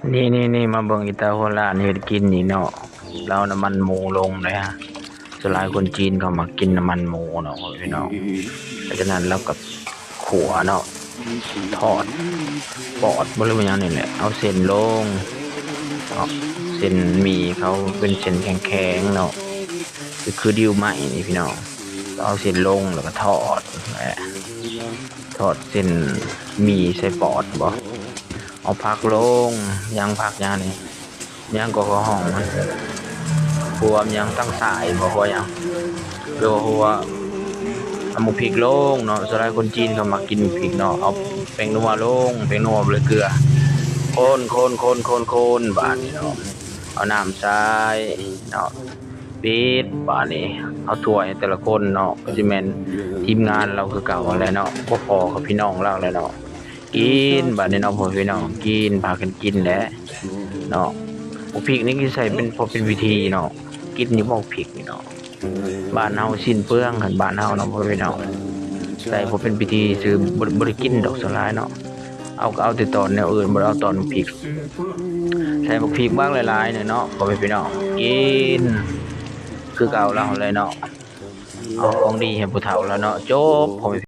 ນີ້ໆໆ ມາເບິ່ງອີຕາຫົວລ້ານເຮັດກິນນີ້ເນາະ ລາວນ້ຳມັນໝູລົງເດ້. ສ່ວນຫຼາຍຄົນຈີນເຂົາມັກກິນນ້ຳມັນໝູເນາະພີ່ນ້ອງ. ຫຼັງຈາກນັ້ນລາວກໍຂົ້ວເນາະ ທອດປອດບໍ່ ຫຼືວ່າຫຍັງນີ້ແຫຼະ ເອົາເສັ້ນລົງເນາະ. ເສັ້ນໝີ່ເຂົາເປັນເສັ້ນແຂງໆເນາະ ຄື ຄືດິ້ວໄມ້ນີ້ພີ່ນ້ອງ. ເອົາເສັ້ນລົງແລ້ວກໍທອດແຫຼະ ທອດເສັ້ນໝີ່ໃສ່ປອດບໍ ເອົາຜັກລົງ ຫຍັງ ຜັກຫຍັງນີ້ ຫຍັງກໍເຂົາຮ້ອງມັນ ຫົວຫຍັງ ຕັງສາຍບໍ ຫົວຫຍັງ ຫຼືວ່າຫົວ ເອົາໝາກພິກລົງເນາະ. ສ່ວນຫຼາຍຄົນຈີນເຂົາມັກກິນໝາກພິກເນາະ. ເອົາແປ້ງນົວລົງ ແປ້ງນົວ ແລ້ວເກືອ ຄົນໆໆໆ ບາດນີ້ເນາະ ເອົານ້ຳໃສ່ເນາະ ປິດ. ບາດນີ້ເອົາຖ້ວຍໃຫ້ແຕ່ລະຄົນເນາະ ກໍຊິແມ່ນທີມງານລາວຄືເກົ່າຫັ້ນແຫຼະເນາະ ບໍ່ພໍກັບພີ່ນ້ອງລາວແຫຼະເນາະ. ກິນບາດນີ້ເນາະພໍ່ແມ່ພີ່ນ້ອງ ກິນ ພາກັນກິນແຫຼະເນາະ. ໝາກພິກນີ້ກິນໃສ່ເປັນ ພໍເປັນພິທີເນາະ ກິນຢູ່ໝາກພິກນີ້ເນາະ. ບ້ານເຮົາສິ້ນເປືອງ ຄັນບ້ານເຮົາເນາະພໍ່ແມ່ພີ່ນ້ອງ ໃສ່ພໍເປັນພິທີຊື່ ບໍ່ ບໍ່ໄດ້ກິນດອກສ່ວນຫຼາຍເນາະ. ເອົາກໍເອົາແຕ່ຕອນແນວອື່ນ ບໍ່ໄດ້ເອົາຕອນໝາກພິກ ໃສ່ໝາກພິກບັກຫຼາຍໆໜ້ອຍເນາະພໍ່ແມ່ພີ່ນ້ອງ. ກິນຄືເກົ່າລາວຫັ້ນແຫຼະເນາະ ເອົາຂອງດີໃຫ້ຜູ້ເຖົ້າລາວເນາະ. ຈົບພໍ່ແມ່